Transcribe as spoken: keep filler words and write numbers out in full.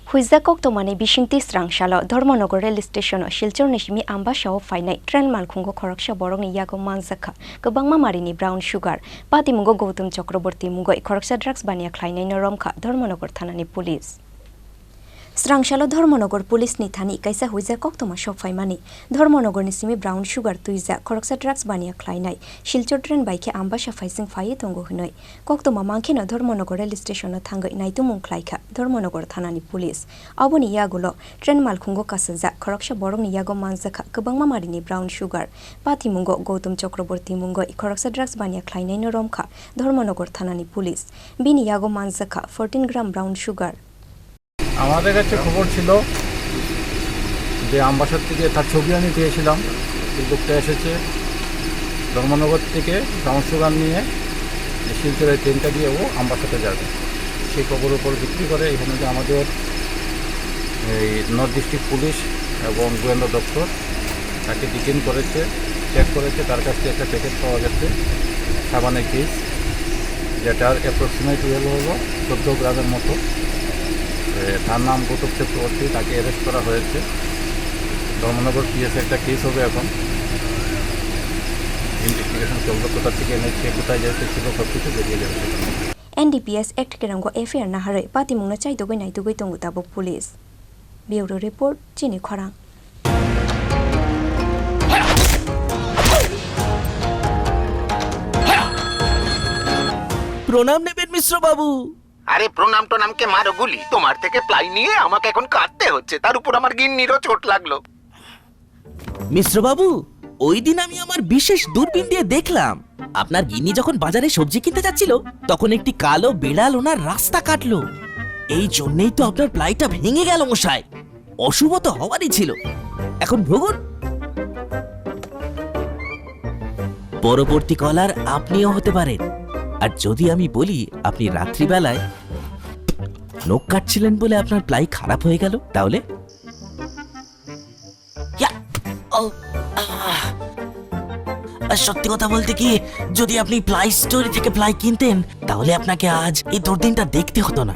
Huijak koktwmani bisingtwi srangsalo Dharmanagar rail station-o Silchar ni simi Ambasa-o phainai train malkhungo khoroksa borokni yago manjakha kwbangma marini brown sugar. Patimungo Gautam Chakraborty mungoi khoroksa drugs baniya khlainaino romkha Dharmanagar thanani police. Srangsalo Dharmanagar police ni thani kaisa huijak koktwma sok phaimani. Dharmanagar ni simi brown sugar twijak khoroksa drugs baniya khlainai Silchar train bai khe Ambasa phaising phaiwi tongo hwnwi. Koktwma mankheno Dharmanagar rail station-o thangwi naitumung khlaikha Dharmanagar thanani police. Aboni yagulo train malkhungo kasajak khoroksa borokni yago manjakha kwbangma marini brown sugar. Patimungo Gautam Chakraborty mungoi khoroksa drugs baniya khlainaino romkha Dharmanagar thanani police. Bini yago manjakha fourteen gram brown sugar. আমাদের কাছে খবর ছিল যে আমবাসার থেকে তার ছবি আমি পেয়েছিলাম, এই লোকটা এসেছে ধর্মনগর থেকে ব্রাউন সুগার নিয়ে যে শিলচরের ট্রেনটা দিয়ে ও আমবাসাতে যাবে। সেই খবর উপর ভিত্তি করে এখানে যে আমাদের এই নর্থ ডিস্ট্রিক্ট পুলিশ এবং গোয়েন্দা দপ্তর তাকে ডিটেইন করেছে, চেক করেছে, তার কাছ থেকে একটা প্যাকেট পাওয়া গেছে সাবানের কেস, যেটার অ্যাপ্রক্সিমেট ওয়েট হলো চোদ্দো গ্রামের মতো। এ, তার নাম গৌতম চক্রবর্তী, তাকে অ্যারেস্ট করা হয়েছে। ধর্মনগর পিএসএ একটা কেস হবে এখন, ইনভেস্টিগেশন চলবে, কোথা থেকে এনেছে, কোথায় যেতে ছিল, সব কিছু বেরিয়ে যাবে সেখানে। N D P S Act kerango F I R naharwi patimungno chaitugwi naitugwi tongo tabuk police. Bureau report, Chini Khorang. প্রণাম নেবেন মিশ্র বাবু। আরে প্রণাম টনামকে মারো গুলি, তোমার থেকে প্লাই নিয়ে আমাকে এখন কাঁদতে হচ্ছে, তার উপর আমার গিন্নিরও চোট লাগলো। মিশ্র বাবু, ওই দিন আমি আমার বিশেষ দূরবীন দিয়ে দেখলাম, আপনার গিন্নি যখন বাজারে সবজি কিনতে যাচ্ছিল, তখন একটি কালো বিড়াল ওনার রাস্তা কাটলো। এই জন্যই তো আপনার প্লাইটা ভেঙে গেল মশাই। অশুভ তো হওয়ারই ছিল। এখন ভুগুন। পরবর্তী কলার আপনিও হতে পারেন। আর যদি আমি বলি আপনি রাত্রিবেলায় নখ কাটছিলেন বলে আপনার প্লাই খারাপ হয়ে গেল, তাহলে? ইয়া! ও, আহ! আর সত্যি কথা বলতে কি, যদি আপনি প্লাই স্টোর থেকে প্লাই কিনতেন, তাহলে আপনাকে আজ এই দুর্দিনটা দেখতে হতো না।